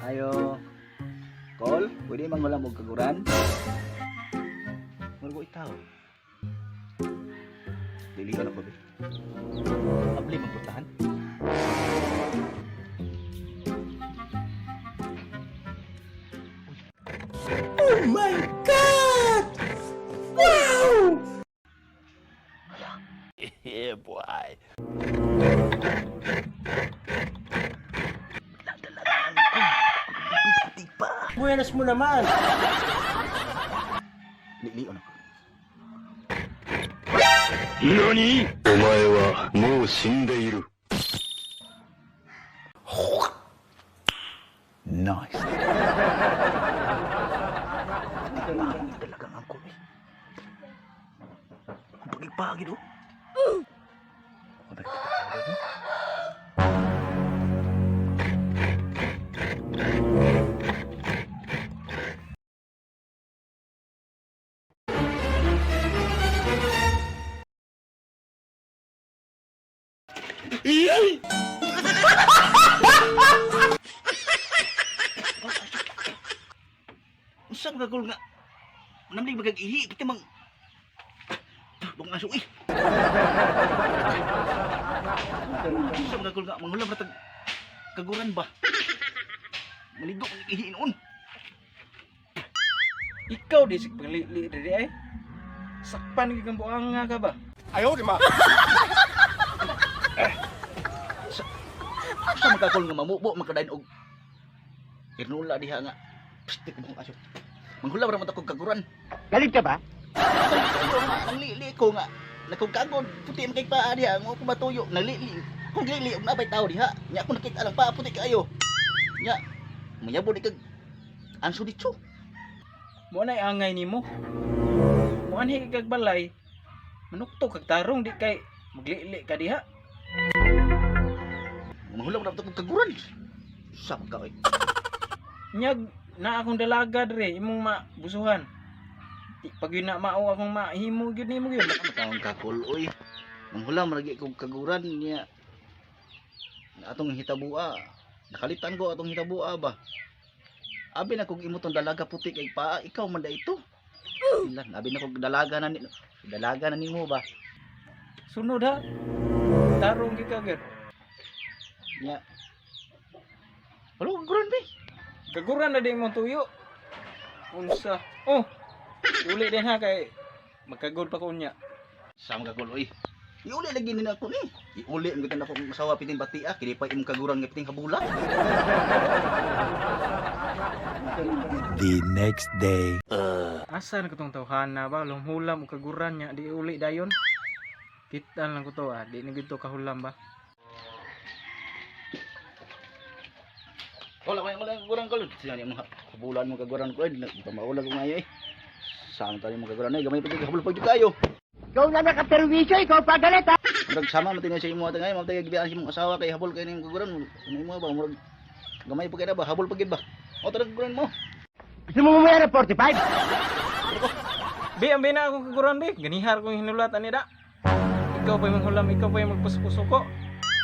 Ayo. Kol, pwede manghulam og kaguran? Murag ko itaw. Dili ka na ko, be. Abli magputahan. Oh my God! Wow! Yeah, boy. Buenas mo naman. Lilion ako. 何お前はもう死んでいる。 Nice. Pati talaga ang angkol eh. Ang pagipagid oh. Ako nagkakatawa no? Unsa man kagul nga namlig magag ihi pati mang bang aso eh. Unsa man kagul nga manghulam ra tag kaguran ba? Maligo man ihi noon. Ikaw di sig paglili diri ay. Sakpan gyud kang buanga ka ba? Unsa man kagul nga mamubo makadayon og irnula diha nga pistik mo aso. Manghulam ra man ta kog kaguran. Galit ka ba? Nanglili ko nga nakugkagod puti man kay paa diha ngo ko matuyo nalili kung lili og nabay tao diha nya ako nakita lang paa puti kaayo nya mayabo di kag anso ditso. Mo nay angay nimo. Mo anhi kag balay. Manukto kag tarong di kay maglili ka diha. Manghulam ra kog kaguran sa ka oy. Nyag na akong dalaga diri imong mabusuhan. Di pag yun na mao akong mahimo gyud nimo gyud. Matawang kakol oy, manghulam ra gyud kog kaguran nya atong hitabua nakalitan ko atong hitabua ba. Abi na kog imo tong dalaga puti kay paa, ikaw man da ito. Ilan abi na kog dalaga na ni dalaga na nimo ba. Sunod ha. Tarong gyud ka gyud. Nya wala kaguran be. Kaguran na di imong tuyo. Unsa? Oh. Uli din ha kay magkagod pa ko unya. Sama ka oy. Iuli lagi nila ako ni. Iuli ang gitan ako akong asawa piting bati ah, kini pa imong kaguran nga piting habula. The next day. Asa na katong tawhana ba lumhulam og kaguran nya di uli dayon. Kitan lang ko to ah, di na gyud to kahulam ba. Wala ko wala kaguran ko. Siya ni imong habulan mo kaguran ko ay pamaula ko ngayo eh. Sama tayo imong kaguran ay gamay pa jud habul pa jud kayo. Ikaw na nakaperwisyo, ikaw pa galit ha! Murag sama man tinay sa imo ata ngayo, mamtay gibiyaan sa imong asawa kay habol kay nimong kaguran. Ano imo ba murag gamay pa kay na ba habol pa gid ba. O tara kaguran mo. Gusto mo mamaya ng 45? Bi, ang bina akong kaguran bi. Ganihar kong hinulat ani da. Ikaw pa yung hulam, ikaw pa yung magpuso ko.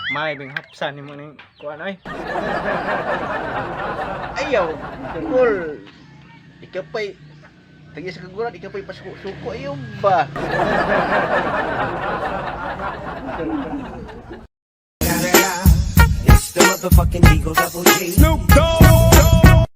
May bing hapsan nimo ning kuan ay. Ayaw, kul. Ikaw pa'y tagi sa kaguran, ikaw pa'y pasuko-suko ayaw ba? It's the motherfucking Eagle Double G. Snoop Dogg.